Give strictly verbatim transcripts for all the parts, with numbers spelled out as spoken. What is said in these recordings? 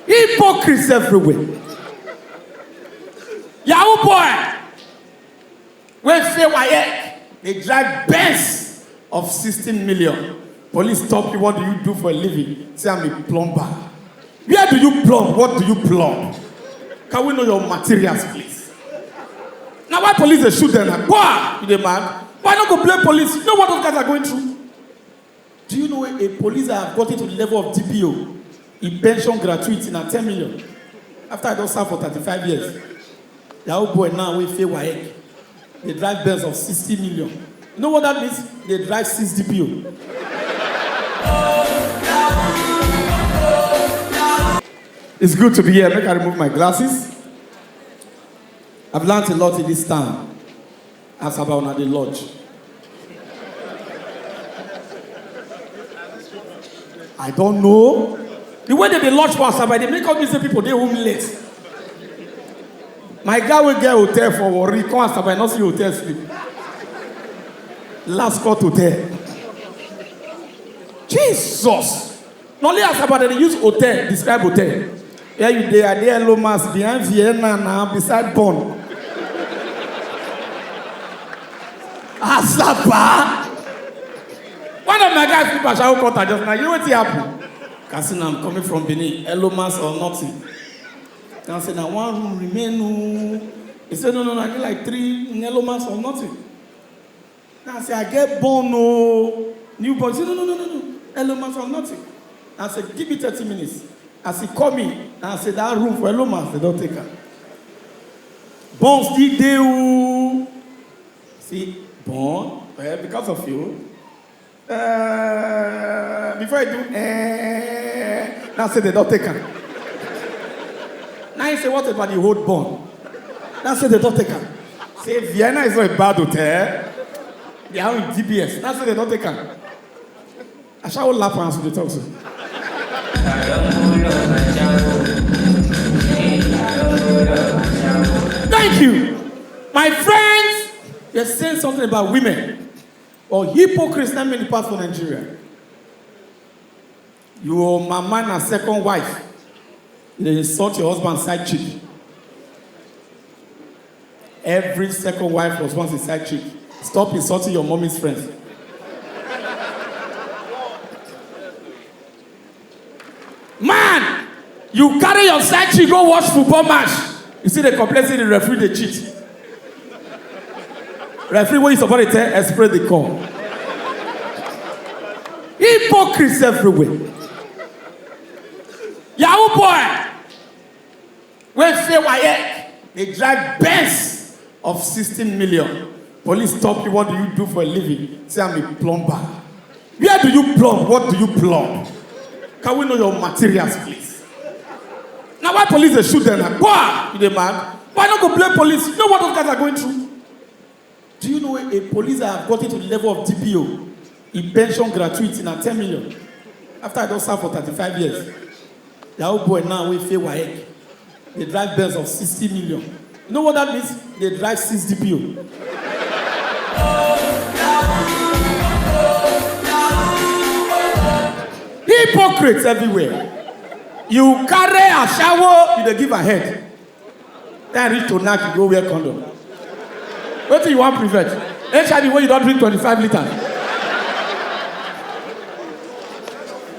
Hypocrites everywhere. Yahoo boy wey fail WAEC dey drive Benz of sixteen million. Police stop you, "What do you do for a living?" Say, "I'm a plumber." Where do you plumb? What do you plumb? Can we know your materials, please? Now why police dey shoot them? Like, why you dey mad? Why not go blame police? You know what those guys are going through? Do you know a police that have gotten to the level of D P O? He pension gratuity na ten million. After I don serve for thirty-five years, Yahoo boy now wey fail WAEC dey drive Benz of sixty million. You know what that means? Dey drive six D P O. It's good to be here. Make I remove my glasses. I've learned a lot in this town. Asaba, una dey lodge. I don't know. The way they dey lodge for Asaba, they make up me say people dey homeless. My guy wey get hotel for Warri, come Asaba, I no see hotel sleep. Last court hotel. Jesus! Na only Asaba dem dey use hotel describe hotel. Where you dey? I dey Elomas behind Vienna na beside Bonn. Asaba! One of my guys put ashawo quarter just now. You know wetin happen? Katsina, I'm coming from Benin. Elomas or nothing. Now I say, "Na one room remain o." He say, "No, no, no, I get like three in Elomas or nothing." Now I say, "I get born o, newborn." He say, "No, no, no, no, no, Elomas or nothing." I say, "Give me thirty minutes." As he call me, now I say, "That room for Elomas, they don't take am. Born still dey o." See, born, eh, because of you. Uh, before I do, eh, now say they don't take am. Now he say, "What about the old born?" Now say they don't take am. Say, "Vienna is not a bad hotel. They are in D B S." Now say they don't take am. I shall laugh as we talk so. Thank you. My friends, you're saying something about women. Or hypocrites, not many parts for Nigeria. Your mama na second wife. You dey insult your husband side chick. Every second wife was once a side chick. Stop insulting your mommy's friends. Man, you carry your side chick go watch football match. You see the complain say the referee dey cheat. Referee wey you suppose dey tell express the call. Hypocrites everywhere. Yahoo boy wey fail WAEC dey drive Benz of sixteen million. Police stop you, "What do you do for a living?" Say, "I'm a plumber." Where do you plumb? What do you plumb? Can we know your materials, please? Now why police dey shoot them? Like, why you dey mad? Why not go blame police? You know what those guys are going through? Do you know a police that have gotten to the level of D P O? He pension gratuity na ten million. After I don serve for thirty-five years, Yahoo boy now wey fail WAEC dey drive Benz of sixty million. You know what that means? Dey drive six D P O. Hypocrites everywhere. You carry ashawo, you dey give a head. Then reach to knack, you go wear condom. Wetin you wan prevent? H I V wey you don drink twenty-five liters.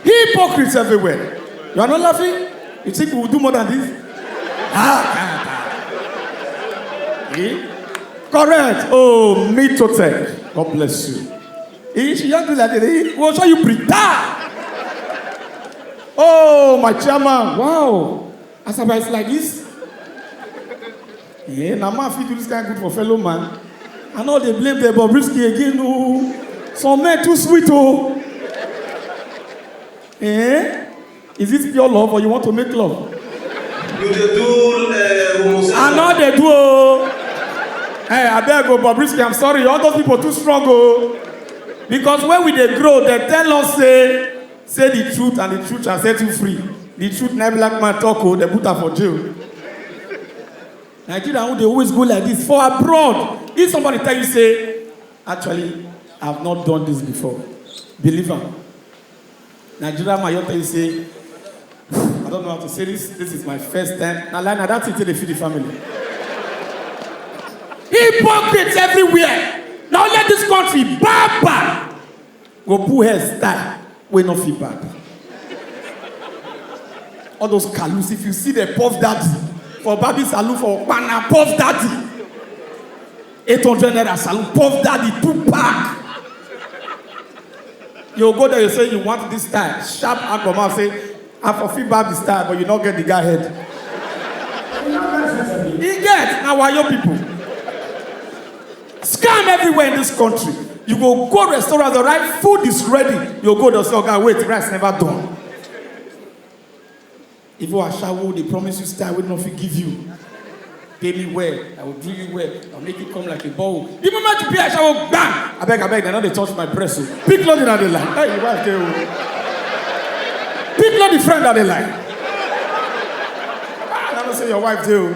Hypocrites everywhere. You are not laughing? You think we will do more than this? Ah, ah, ah. Eh? Correct. Oh, Mitotech. God bless you. Eh, she just do like this. Eh, we'll show you pretend. Oh, my chairman. Wow. Asaba is like this. Yeah, na man fit do this kind good for fellow man. I no dey blame the Bobrisky again o. Some men too sweet o. Eh? Is it pure love or you want to make love? You dey do uh, homosexual. I no dey do o. Hey, abeg o, Bobrisky, I'm sorry. All those people too strong o. Because when we dey grow, they tell us say, "Say the truth and the truth shall set you free." The truth na black man talk o, they put am for jail. Nigeria, who dey always go like this for abroad. If somebody tell you say, "Actually, I've not done this before," believe am. Nigeria man, you tell you say, "I Don't know how to say this. This is my first time. Now, like, now that's it, they feed the family. Hypocrites everywhere. Now, let this country, Baba, go put hair style. We no feel bad. All those Kalus, if you see the Puff Daddy for Barbie Salon for Pana, Puff Daddy, eight hundred naira salon, Puff Daddy, two pack. You go there, you say you want this style. Sharp Agoma say, "I for fit Barbie style, but you not get the guy head." He get, now why your people? Scam everywhere in this country. You go go restaurant, the right food is ready. You go there, say, "Oga, wait, rice never done." Even ashawo, they promise you style, we no fit give you. Pay me well, I will do you well. I'll make you come like a ball. The moment you pay ashawo, bang! I beg, I beg, they know they touch my breast. So. Pick load in the line. Hey, your wife, they will. Pick load the friend that they line. Ah, I don't say your wife, they will.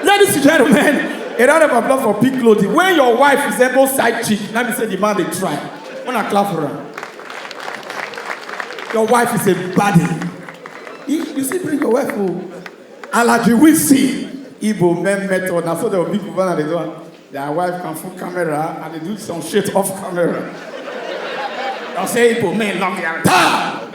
Ladies and gentlemen, a round of applause for Pick Load. When your wife is able side chick, let me say the man they try. Wanna clap for her. Your wife is a baddie. You, you see, bring your wife. Oh. Alaji, we see Igbo men method. Now, so there will be people that they do. Their wife can full camera and they do some shit off camera. They'll say Igbo men love their time.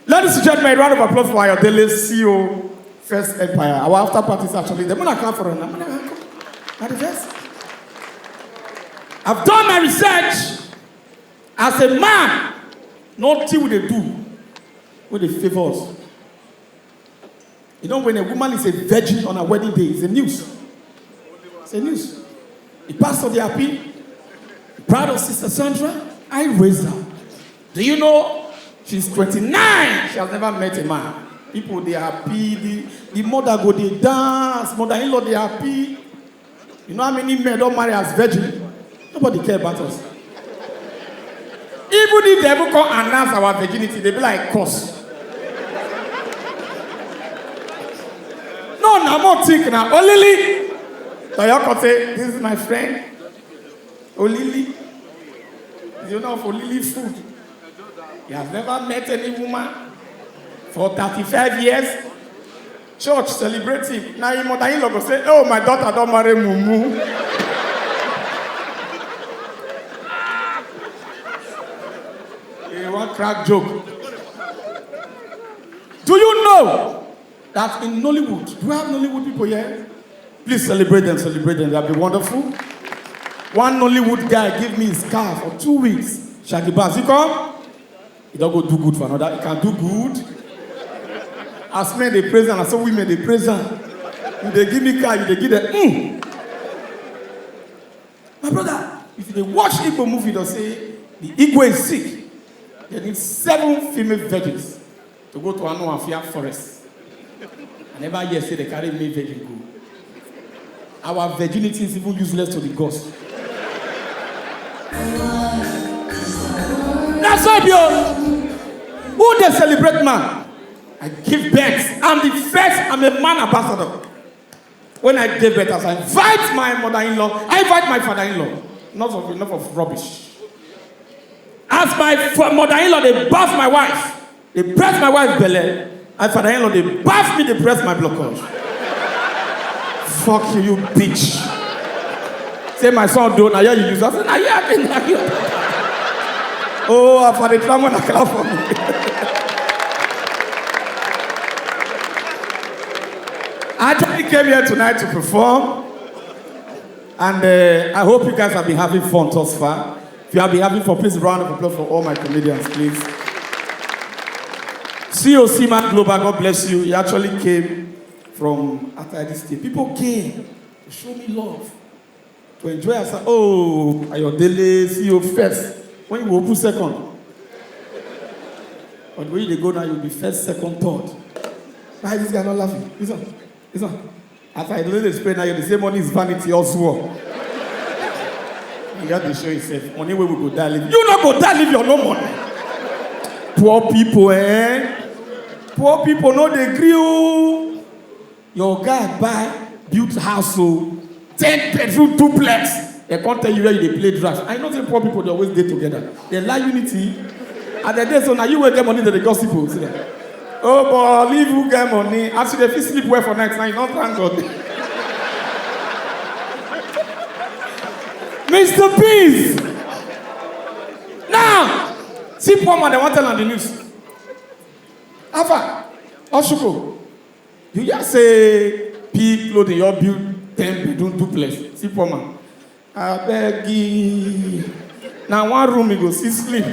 Ladies and gentlemen, a round of applause for Ayodele C E O First Empire. Our after party is actually the monarch for now. Now the first. I've done my research. As a man, nothing will they do will they favor us. You know, when a woman is a virgin on her wedding day, it's a news. It's a news. The pastor they happy. Proud of Sister Sandra. I raised her. Do you know she's twenty-nine? She has never met a man. People they happy. The, the mother go they dance. Mother-in-law they happy. You know how many men don't marry as virgin? Nobody care about us. Even if they ever come announce our virginity, they be like, "Curse." No, na more think now. Olili. So you can say, "This is my friend." Olili. You know, for Olili food. He has never met any woman for thirty-five years. Church celebrate him. Now him mother-in-law go say, "Oh, my daughter don't marry mumu." You want crack joke. Do you know that in Nollywood, do we have Nollywood people here? Please celebrate them, celebrate them. That'd be wonderful. One Nollywood guy give me his car for two weeks. Shaggy Baz, you come? He don't go do good for another. He can do good. As men they praise him, as some women they praise him. You they give me car, you they give them. Mm. My brother, if they watch Igbo movie, they'll say the Igbo is sick. They need seven female virgins to go to Anuafia forest. I never hear say they carry me virgin go. Our virginity is even useless to the gods. That's why, yo, who they celebrate man? I give birth. I'm the first. I'm a man ambassador. When I gave birth, as I invite my mother-in-law, I invite my father-in-law. Not of enough of rubbish. As my mother-in-law, they bath my wife. They press my wife belly. My father-in-law, they bath me, they press my blood. Fuck you, you bitch. Say my son don't, now you use. I said, "Now you have been like you." Oh, I found the trauma and clap for me. I actually came here tonight to perform, and uh, I hope you guys have been having fun thus far. If you have been having fun, please round of applause for all my comedians, please. C O C Man Global, God bless you. He actually came from outside this state. People came to show me love, to enjoy us. Oh, Ayodele, C E O first. When you open second, but when you go now, you'll be first, second, third. Why is this guy not laughing? This one, this one. As I do this prayer now, you say money is vanity also. You have to show yourself. Money where we go die live. You not go die live your no money. Poor people, eh? Poor people no dey gree o. Your guy buy built house o, ten bedroom duplex. They can't tell you where you dey play draft. I know say poor people they always dey together. They like unity. At the day so, now you will get money to the gossip. Oh, oh, boy, leave who get money. As you dey fit sleep well for night, now you don't thank God. Mister Peace. Now, see poor man, they want tell on the news. Alpha, Oshuko, you just say P clothing, your build ten bedroom duplex. See poor man. I beg you. Now one room you go see sleep.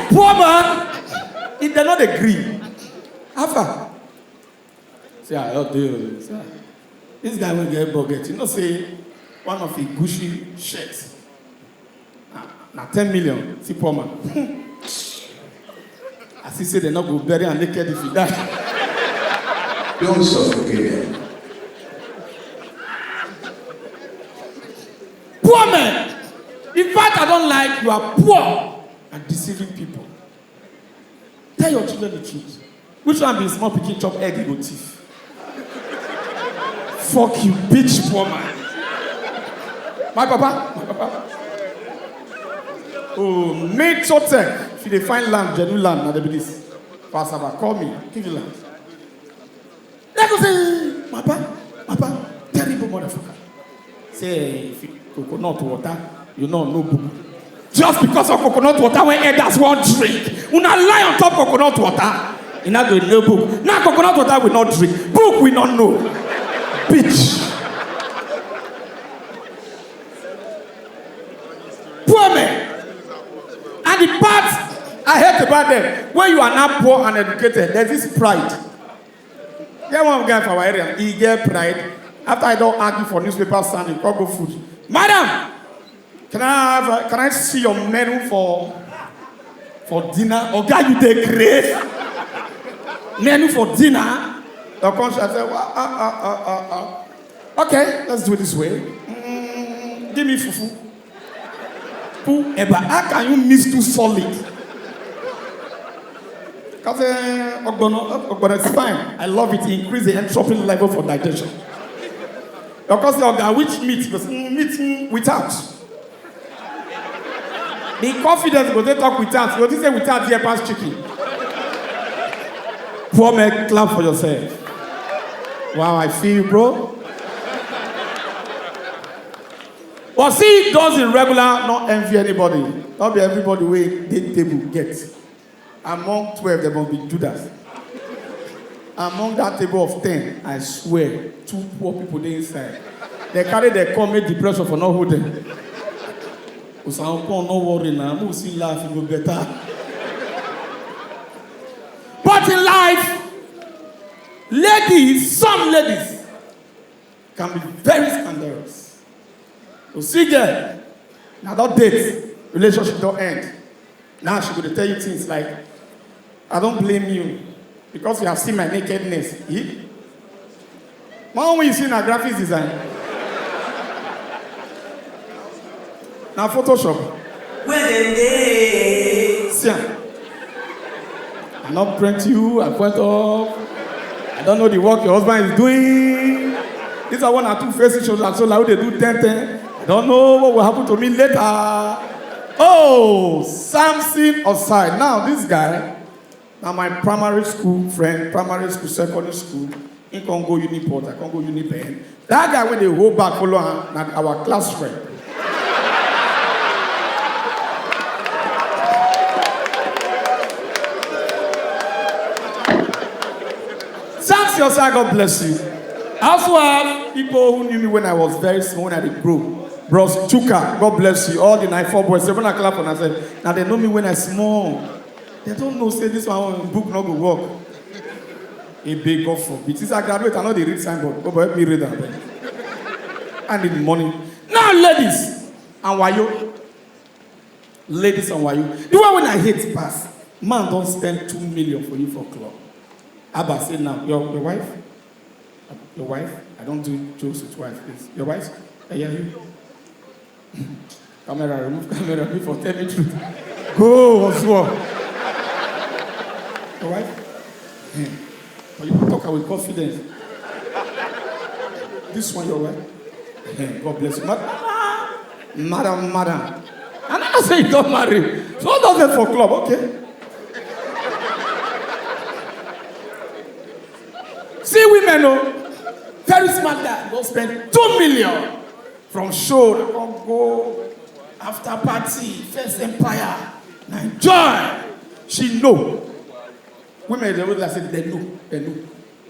Poor man, if they not agree. Alpha. See, I don't do. This guy will get bucket. You know, say one of the Gucci shirts. Na, na ten million. See poor man. I see say they not go bury and naked if he die. Don't suffocate them. Poor man. In fact, I don't like you are poor and deceiving people. Tell your children the truth. Which one be small pikin chop egg you go thief? Fuck you, bitch, poor man. My papa, my papa. Oh, me children. If you dey find land, genuine land, na dey be this. Pastor, call me, give you land. They go say, "Papa, papa, terrible motherfucker." Say, "If you coconut water, you know, no book." Just because of coconut water, when elders won't drink, una lie on top coconut water. You not going no book. Now coconut water will not drink. Book will not know. Bitch. Poor man. And the part I hate about them, when you are not poor and educated, there's this pride. Get one guy for our area, he get pride. After I don't argue for newspaper standing, come go food. "Madam, can I have a, can I see your menu for for dinner?" "Oh, guy, you dey craze. Menu for dinner?" Your conscience say, "Wha- uh, uh, uh, uh, uh. Okay, let's do it this way. Mm, give me fufu." Poo eba, how can you mix too solid? Because uh, ogbono, ogbono is fine. I love it. It increase the entropy level for digestion. Because the oga, "Which meat?" Because mm, meat mm, without. The confidence go they talk without. Go they say without the pass chicken. Poor man, clap for yourself. Wow, I feel you, bro. But see, those in regular, not envy anybody. Not be everybody wey dey table get. Among twelve, there must be Judas. Among that table of ten, I swear, two poor people dey inside. They carry their come make depression for not hold them. Usankon, no worry now. Who see laugh, it go better. But in life, ladies, some ladies can be very scandalous. You see, girl, now that date, relationship don't end. Now she go dey tell you things like, "I don't blame you because you have seen my nakedness." Eh? One when you see na graphics design. Now Photoshop. Where dem dey? See am. I not print you, I point off. I don't know the work your husband is doing. These are one or two faces show like so like they do ten ten. I don't know what will happen to me later. Oh, Samson Osai. Now this guy, now my primary school friend, primary school, secondary school, he can go Uniport, I can go Unipen. That guy when they hold back follow am, na our class friend. Thanks, your side, God bless you. I also have people who knew me when I was very small, when I did grow. Bros Chuka, God bless you. All the nine four boys, everyone I clap on and said, "Now they know me when I small." They don't know say this one book not go work. A big God for me. Since I graduate, I know they read signboard. Oh, but help me read that. I need money. Now, ladies and wayo. Ladies and wayo. The one when I hate pass, man don't spend two million for you for club. Abba say now, your, your wife? Your wife? I don't do jokes with wife, please. Your wife? I hear you. Camera, remove camera before tell me truth. Go, Oswald. Your wife? Eh. But you talk with confidence. This one, your wife? Eh, God bless you. Not, Madam, madam. And I say you don't marry. So what does it for club? Okay. See women, oh, very smart guy. Go spend two million from show. They go go after party, first empire. Now enjoy. She know. Women, they always say they know, they know.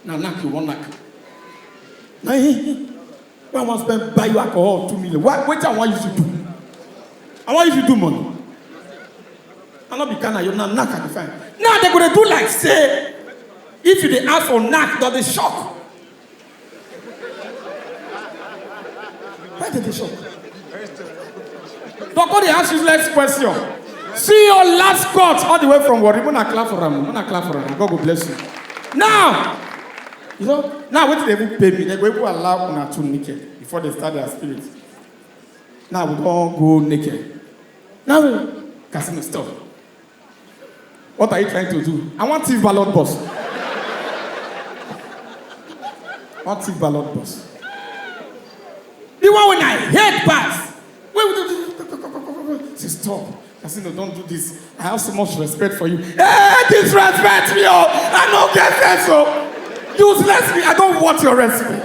Now knock you one knock. Now he, when I want spend buy you alcohol two million. What, what I want you to do? I want you to do money. I not be kind of you now knock at the fine. Now they gonna do like say if you dey ask for knock, that they shock. Why did they shock? Don't go dey ask useless question. See your last cut all the way from worry. When I clap for them, when I clap for them, God will bless you. Now, you know, now what they even pay me? They go even allow una to naked before they start their spirit. Now we don't go naked. Now, casino stop. What are you trying to do? I want thief ballot boss. What thief ballot boss? The one when I hate pass. Wait, wait, wait, wait, wait, wait, wait, wait. Say stop. Casino, don't do this. I have so much respect for you. Hey, disrespect me, oh! I don't get that, so useless me. I don't want your respect.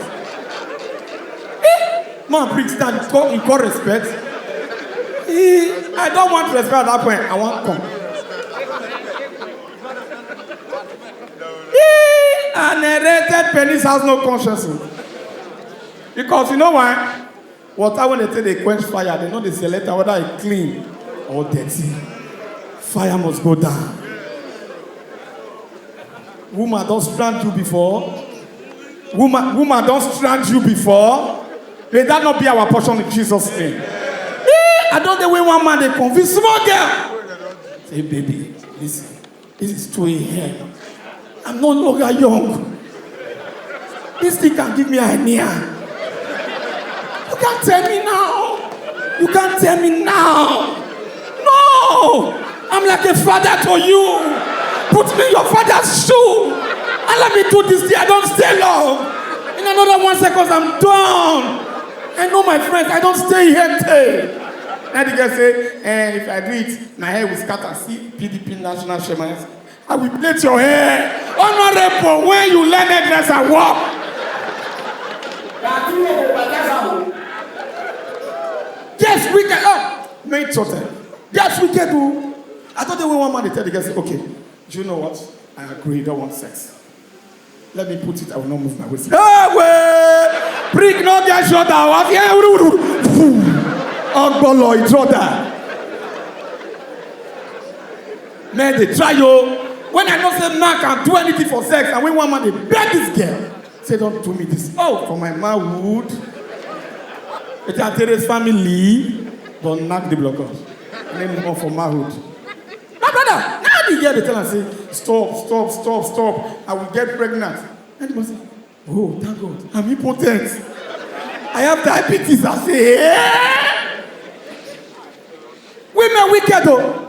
Eh? Man, bring stand. Call, you call respect. Eh, I don't want respect at that point. I want come. Eh, an erected penis has no conscience, oh. Because you know why? Water when they take they quench fire, they know they select whether it clean or dirty. Fire must go down. Woman don't strand you before. Woman, woman don't strand you before. May that not be our portion in Jesus' name. Eh, I don't know when one man they convince small girl. Say, baby, listen. This is two a.m. I'm no longer young. This thing can give me hernia. You can't tell me now. You can't tell me now. No! I'm like a father to you. Put me in your father's shoe. And let me do this thing. I don't stay long. In another one seconds, I'm done. I know my friends. I don't stay here. Till. Now the girl say, eh, if I do it, my hair will scatter. See P D P national chairman. I will plait your hair. Honorable, when you learn hairdresser work. Yes, we can. Oh, main children. Yes, we can do. I thought they were one man. They tell the guy, say, okay, do you know what? I agree. You don't want sex. Let me put it. I will not move my waist. Hey, wait. Prick no get shot. I was here. Ogbolo, it's shot. Man, they try you. When I know say man can do anything for sex, and when one man they beg this girl, say don't do me this. Oh, for my manhood. It's a Tere's family. Don't knock the block off. Name more for manhood. My brother, now the girl they tell her say stop, stop, stop, stop. I will get pregnant. And the man say, oh, thank God, I'm impotent. I have diabetes. I say, yeah. Women wicked though.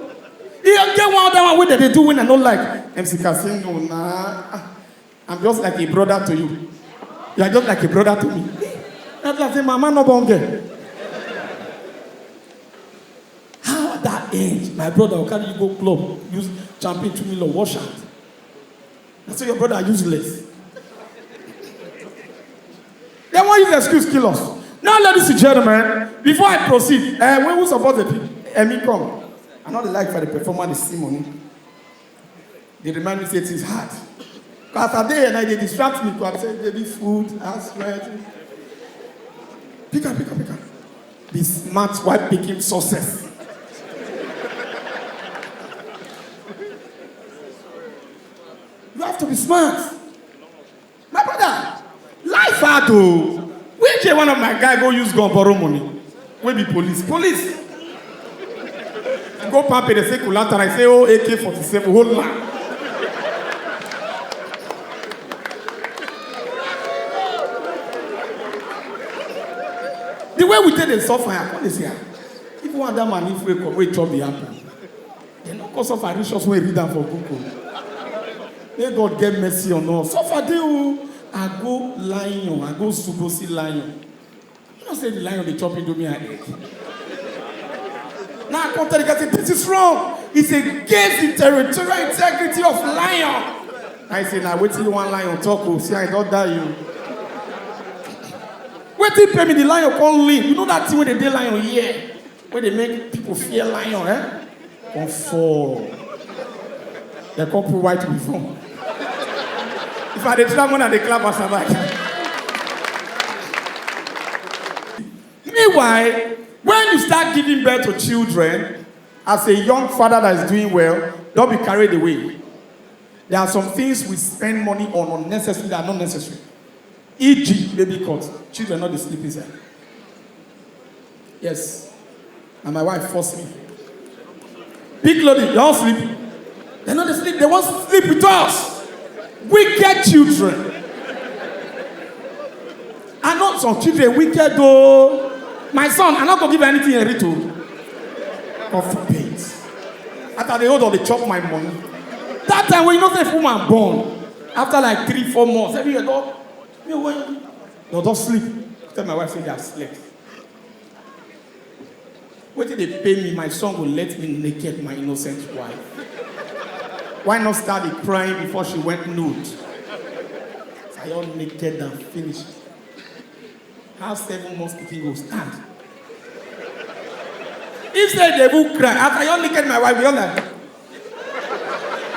You get one other one wey dem dey do wey I no like. M C Casino na. Ah, I'm just like a brother to you. You are just like a brother to me. That's why I say, mama no born girl. How at that age, my brother will carry you go club, use champagne two million, wash out. I say your brother are useless. They won't use excuse kill us. Now, ladies and gentlemen, before I proceed, uh, we will support the people. Emi come. I know the like for the performance this morning. They remind me say things hard. Because I dey and I dey distract me. I say baby food, house rent. Pick up, pick up, pick up. Be smart while picking success. You have to be smart. My brother, life hard o. Which day one of my guy go use gun borrow money? Wey be police. Police. Go pampe, they say collateral. I say, oh, A K forty-seven, hold on. The way we take the suffer, I come dey say, ah, if one other man, if we come, we chop the apple. They no cause suffer reach us when read am for book o. May God get mercy on us. Suffer dey o. I go lion, I go sugo see lion. You know say the lion dey chop indomie and egg. Now I come tell the guy say this is wrong. It's against the territorial integrity of lion. I say, "Now wetin you want lion talk o? See, I don't die you." Wetin pay me, the lion come lean. You know that thing wey dey dey lion here, wey dey make people fear lion, eh? Come fall. They come put white uniform. If I dey travel, I dey clap as I like. Meanwhile, when you start giving birth to children, as a young father that is doing well, don't be carried away. There are some things we spend money on unnecessarily that are not necessary. E G, baby cot. Children no dey sleep inside. Yes. And my wife forced me. Big lady, you don't sleep. They no dey sleep. They want to sleep with us. Wicked children. I know some children wicked though. My son, I not gonna give anything in return. God forbid. After they hold on, they chop my money. That time when you know say woman born, after like three, four months, every year, dog, you when you don't sleep. Tell my wife say they have slept. Wetin dey pain me, my son go let me naked my innocent wife. Why not start the crying before she went nude? I all naked and finished. How seven months pikin go stand? If say they will cry, after I all naked my wife, we all like,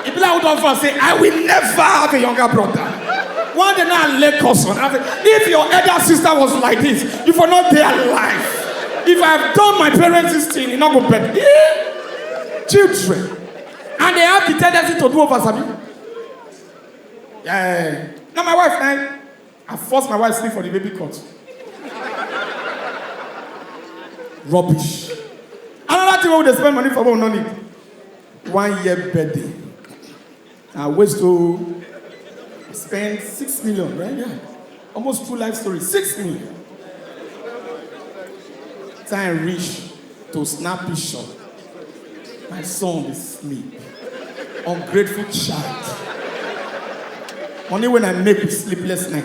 e be like who don fall say, "I will never have a younger brother." One day now, Lagos on. I say, if your elder sister was like this, you for not dey alive. If I have done my parents this thing, e no go better. Eh? Children. And they have the tendency to do over, sabi. Yeah. Now my wife, now, I force my wife sleep for the baby cot. Rubbish. Another thing we dey spend money for, we no need. One year birthday. I waste to spend six million, right? Yeah. Almost two life stories. Six million. Time reach to snap picture. My son dey sleep. Ungrateful child. Money when I make with sleepless night.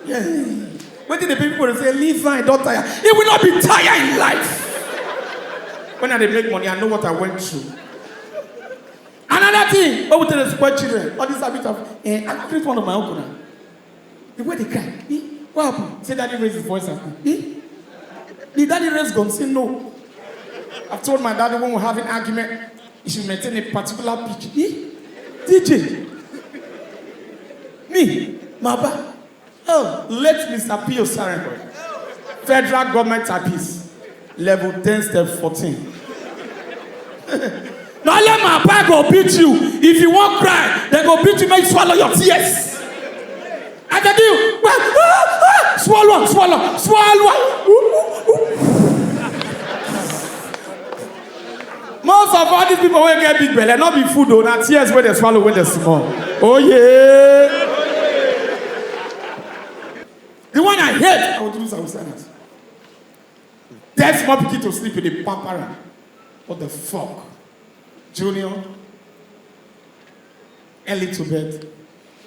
Yeah. Wetin the people dey say, "Leave am, I don tire." He will not be tired in life. When I dey make money, I know what I went through. Another thing, when we tell the spoil children, all this habit of, eh, I create one of my own now. The way they cry, eh, what happened? Say daddy raised his voice at me. Eh? The daddy raised gun, say no. I've told my daddy when we have an argument, he should maintain a particular pitch. Eh? D J, me, my ba, oh, late Mister P O Sarenko, federal government service, level ten, step fourteen. Now let my papa go beat you. If you won't cry, they go beat you, make you swallow your tears. I tell you, well, ah, ah, swallow, swallow, swallow. Most of all these people wey get big belle, not be food o, na tears wey dey swallow wey dey small. Oh yeah. The one I hate, I want to lose our standards. Tell small pikin to sleep with a pamper am. What the fuck? Junior, early to bed,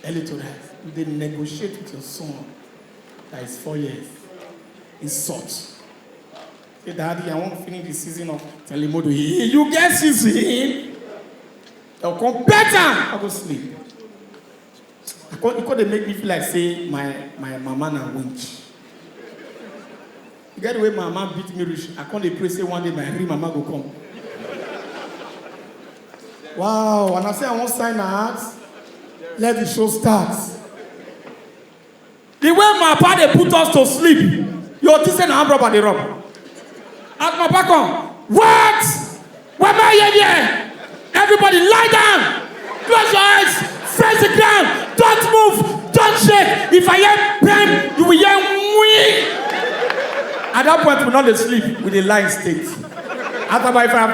early to rise. You dey negotiate with your son that is four years. Insult. Say, "Daddy, I want to finish the season of Telemundo." "Hey, you get season? They'll come better." I go sleep. I come, e come dey make me feel like say my, my mama na winch. You get the way my mama beat me reach, I come dey pray say one day my real mama go come. Wow, and I say I wan sign my heart. Let the show start. The way my papa dey put us to sleep, you think say na armed robber dey rob. As my papa come, "What? Why am I here?" Everybody lie down. Close your eyes. Face the ground. Don't move. Don't shake. If I hear bam, you will hear wee. At that point, we no dey sleep. We dey lie in state. After my fire,